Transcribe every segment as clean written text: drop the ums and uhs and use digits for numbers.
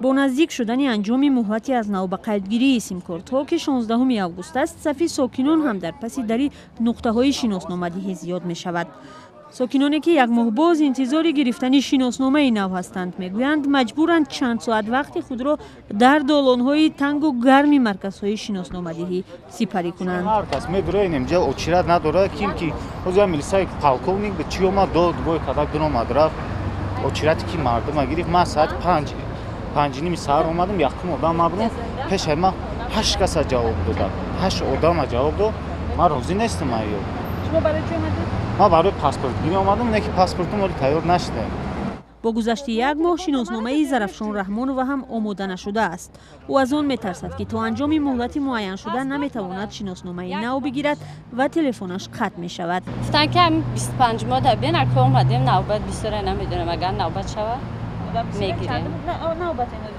Бо наздик шудани анҷоми муҳлати аз нав ба қайдгирии симкортҳо, ки 16 август аст, сафи сокинон ҳам дар паси дари нуқтаҳои шиносномадиҳӣ зиёд мешавад. Сокиноне, ки як моҳ боз интизори гирифтани шиносномаи нав ҳастанд, мегӯянд, маҷбуранд чанд соат вақти худро дар долонҳои тангу гарми марказҳои шиносномадиҳӣ сипарӣ кунанд. Ҳар кас мебироем, инҷа очередь надорад. Ким ки ҳозир милисаи полковник чӣ омад, дод бой кадак дуромад, рафт. Очереди ки мардума гирифт. Ман соати 5, 5:30 саҳар омадам, якум одам ма будам. Пешаи ман ҳашт каса ҷавоб додам, ҳашт одама ҷавоб дод. Ман розӣ нестам айё. Шумо барои чӣ омадед? Ман барои паспортгирӣ омадам, не ки паспортум ҳоло тайёр нашуда. Бо гузашти як моҳ шиносномаи Зарафшон Раҳмонова ҳам омода нашудааст. Ӯ аз он метарсад, ки то анҷоми муҳлати муайяншуда наметавонад шиносномаи нав бигирад ва телефонаш қатъ мешавад. Гуфтанд, ки ҳамин 25 мода бен. Ака, омадем, навбат бисёре, намедонам, агар навбат шавад, мегирем.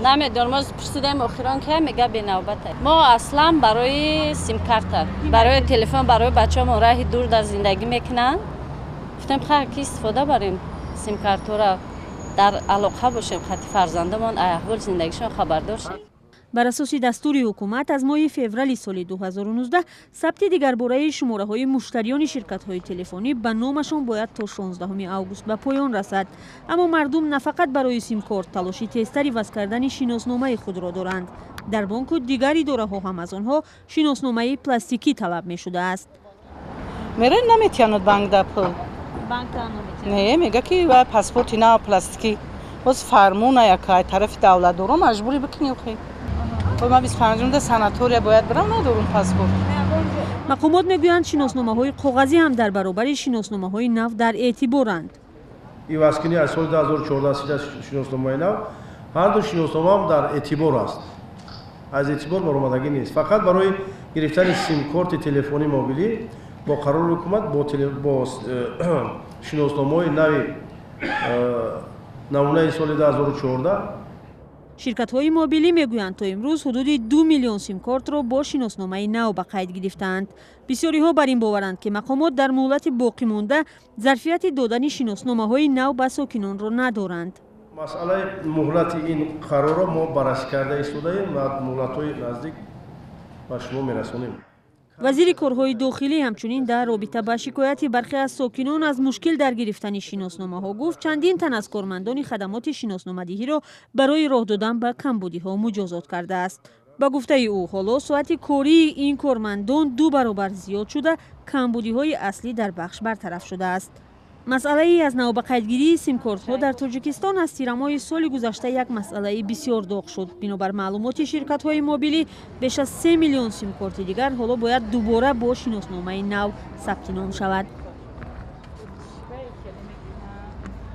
Намедонам, мо пурсидаем охирон, ки мега бенавбата. Мо аслан барои симкарта, барои телефон, барои бачаҳомон, раҳи дур дар зиндагӣ мекунанд. Гуфтем, хай, ки истифода барем симкартҳоро, дар алоқа бошем хати фарзандамон, аҳволи зиндагишон хабардор шем. Бар асоси дастури ҳукумат, аз моҳи феврали соли 2019 сабти дигарбораи шумораҳои муштариёни ширкатҳои телефонӣ ба номашон бояд то 16 август ба поён расад. Аммо мардум на фақат барои симкорт талоши тезтар иваз кардани шиносномаи худро доранд. Дар бонку дигар идораҳо ҳам аз онҳо шиносномаи пластикӣ талаб мешудааст. Мерен, наметиянад банк да пул. Не, мега, ки паспорти нав пластикӣ. Боз фармона яка тарафи давлатдоро, маҷбурӣ бикунӣ. Охи, ман 25-да санатория бояд бирам, надорум паспорт. Мақомот мегӯянд, шиносномаҳои коғазӣ ҳам дар баробари шиносномаҳои нав дар эътиборанд. Ивазкунӣ аз соли 2014 шиносномаи нав, ҳарду шиносномаам дар эътибор аст, аз эътибор баромадагӣ нест. Фақат барои гирифтани симкорти телефони мобилӣ бо қарори ҳукумат бо шиносномаҳои нави намунаи соли 2014. Ширкатҳои мобилӣ мегӯянд, то имрӯз ҳудуди 2 миллион симкортро бо шиносномаи нав ба қайд гирифтаанд. Бисёриҳо бар ин боваранд, ки мақомот дар муҳлати боқимонда зарфияти додани шиносномаҳои нав ба сокинонро надоранд. Масъалаи муҳлати ин қарорро мо баррасӣ карда истодаем ва муҳлатҳои наздик ба шумо мерасонем. Вазири корҳои дохилӣ ҳамчунин дар робита ба шикояти бархе аз сокинон аз мушкил дар гирифтани шиносномаҳо гуфт, чандин тан аз кормандони хадамоти шиносномадиҳиро барои роҳ додан ба камбудиҳо муҷозот кардааст. Ба гуфтаи ӯ, ҳоло соати кории ин кормандон ду баробар зиёд шуда, камбудиҳои аслӣ дар бахш бартараф шудааст. Масъалаи аз навбақайдгирии симкортҳо дар Тоҷикистон аз тирамоҳи соли гузашта як масъалаи бисёр доғ шуд. Бинобар маълумоти ширкатҳои мобилӣ, беш аз 3 миллион симкорти дигар ҳоло бояд дубора бо шиносномаи нав сабти ном шавад.